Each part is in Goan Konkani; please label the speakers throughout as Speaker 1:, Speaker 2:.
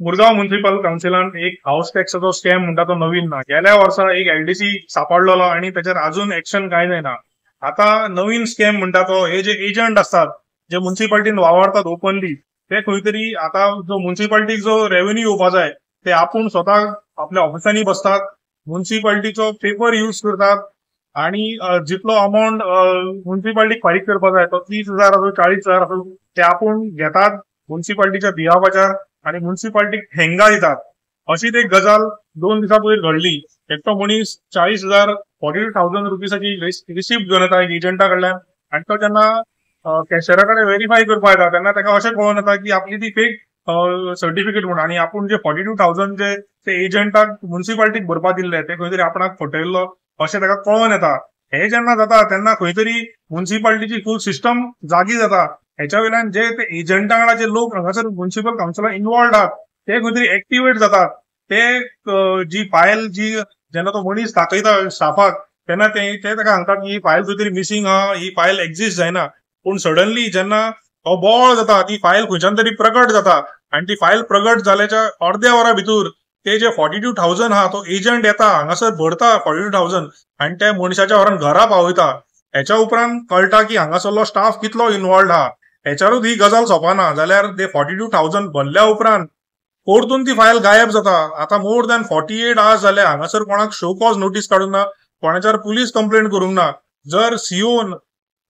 Speaker 1: मुरगांव म्युनिसिपल कावन्सिलान एक हाऊस टॅक्साचो स्कॅम म्हणटा तो नवीन ना. गेल्या वर्सा एक एलडीसी सापडलेलो आणि त्याचेर अजून एक्शन कांय जायना. आता नवीन स्कॅम म्हणटा तो हे जे एजंट असतात जे म्युनिसिपालिटीन वावरतात ओपनली, ते खंय तरी आता जो म्युनिसिपालिटीक जो रेव्हेन्यू येवपा जाय ते आपूण स्वता आपल्या ऑफिसांनी बसतात, म्युनिसिपालिटीचो पेपर यूज करतात आणि जितलो अमाऊंट म्युनिसिपालिटीक फारीक करपा जाय तो 30,000 आसूं 40,000 आसूं ते आपूण घेतात म्युनिसिपालिटीच्या बिहाफाचेर आणि म्युनिसिपालिटीक ठेंगा दितात. अशीच एक गजाल 2 दिसां पयर घडली. एकटो मनीस 40,000 42,000 रुपीसाची रिसिप्ट घेवन येता एजंटा कडल्यान आणि तो जेन्ना कॅशरा कडेन व्हेरीफाय करपाक येता तेन्ना ताका अशें कळोन येता की आपली ती फेक सर्टिफिकेट म्हूण आणि आपूण जे 42,000 जे ते एजंटाक म्युनिसिपालिटीक भरपाक दिल्ले ते खंय तरी आपणाक फटयल्लो अशें ताका कळोन येता. हे जेन्ना जाता तेन्ना खंय तरी म्युनिसिपालिटीची फूल सिस्टम जागी जाता. हेच्या वयल्यान जे ते एजंटा वांगडा जे लोक हांगासर म्युनिसिपल कावन्सिलान इनवॉल्ड आहात ते खंय तरी एक्टिवेट जातात. ते जी फायल जी जेन्ना तो मनीस दाखयता स्टाफाक तेन्ना ते ताका सांगतात की ही फायल खंय तरी मिसिंग आहा, ही फायल एक्झिस्ट जायना. पूण सडनली जेन्ना तो बोळ जाता ती फायल खंयच्यान तरी प्रगट जाता आनी ती फायल प्रगट जाल्याच्या अर्द्या वरा भितर ते जे 42,000 आहा तो एजंट येता हांगासर भरता 42,000 आनी त्या मनशाच्या व्हरून घरा पावयता. हेच्या उपरांत कळटा की हांगासरलो स्टाफ कितलो इनवॉल्ड आहा. हेच्यारूच ही गजाल सोंपना जाल्यार ते 42,000 भरल्या उपरांत परतून ती फायल गायब जाता. आतां मोर दॅन 48 आवर्स जाले हांगासर कोणाक शो कॉज नोटीस काडूंक ना, कोणाच्यार पुलीस कंप्लेंट करूंक ना. जर सीओन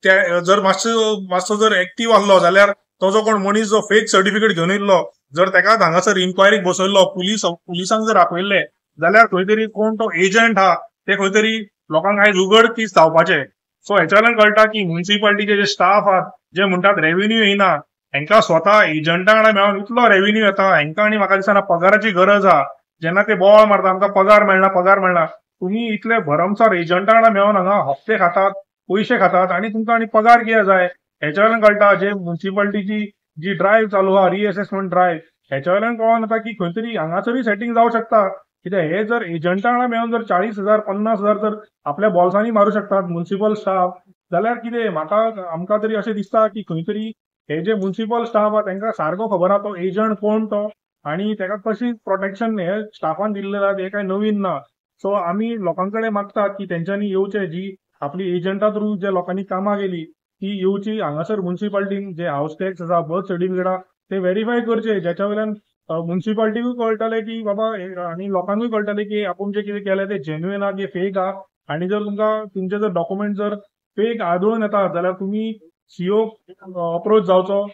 Speaker 1: ते जर मातसो जर एक्टीव आसलो जाल्यार तो जो कोण मनीस जो फेक सर्टिफिकेट घेवन येयल्लो जर ताका हांगासर इन्क्वायरीक बसयल्लो, पुलिसांक जर आपयल्ले जाल्यार खंय तरी कोण तो एजंट आहा ते खंय तरी लोकांक आयज उगड तीस जावपाचे. सो हेच्या वयल्यान कळटा की म्युनिसिपालिटीचे जे स्टाफ आहात जे म्हणटात रेव्हेन्यू येयना हेंकां स्वता एजंटा वांगडा मेळोन इतलो रेव्हेन्यू येता हेंकां आनी म्हाका दिसना पगाराची गरज आहा. जेन्ना ते बोवाळ मारता आमकां पगार मेळना पगार मेळना, तुमी इतले भरमसार एजंटा वांगडा मेळोन हांगा हप्ते खातात, पयशे खातात आनी तुमकां आनी पगार कित्याक जाय. हेच्या वयल्यान कळटा जे म्युनिसिपालिटीची जी ड्रायव्ह चालू आहा रिएसेसमेंट ड्रायव्ह हेच्या वयल्यान कळोन येता की खंय तरी हांगासरूय सेटींग जावंक शकता. कित्याक हे जर एजंटा वांगडा मेळोन जर 40,000 50,000 जर आपल्या बॉल्सांनी मारूं शकतात म्युनिसिपल स्टाफ जाल्यार कितें म्हाका आमकां तरी अशें दिसता की खंय तरी हे जे म्युनिसिपल स्टाफ आहा तांकां सारको खबर आहा तो एजंट कोण तो आनी ताका कशी प्रोटेक्शन हे स्टाफान दिल्लें आहा हें कांय नवीन ना. सो आमी लोकां कडेन मागतात की तेंच्यांनी येवचें, जी आपली एजंटा थ्रू जे लोकांनी कामां केली ती येवची हांगासर म्युनिसिपालिटीन जे हावस टॅक्स आसा बर्थ सर्टिफिकेट आहा ते व्हेरीफाय करचे, ज्याच्या वयल्यान म्युनिसिपालिटीकूय कळटलें की बाबा आनी लोकांकूय कळटलें की आपूण जें कितें केलें तें जेन्युइन आहा की फेक आहा. आनी जर तुमकां तुमचे जर डॉक्युमेंट जर फेक आदळून येता जाल्यार तुमी सीओ अप्रोच जावचो,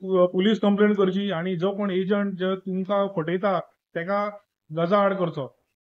Speaker 1: पुलीस कंप्लेंट करची आनी जो कोण एजंट जे तुमकां फटयता ताका गजा आड करचो.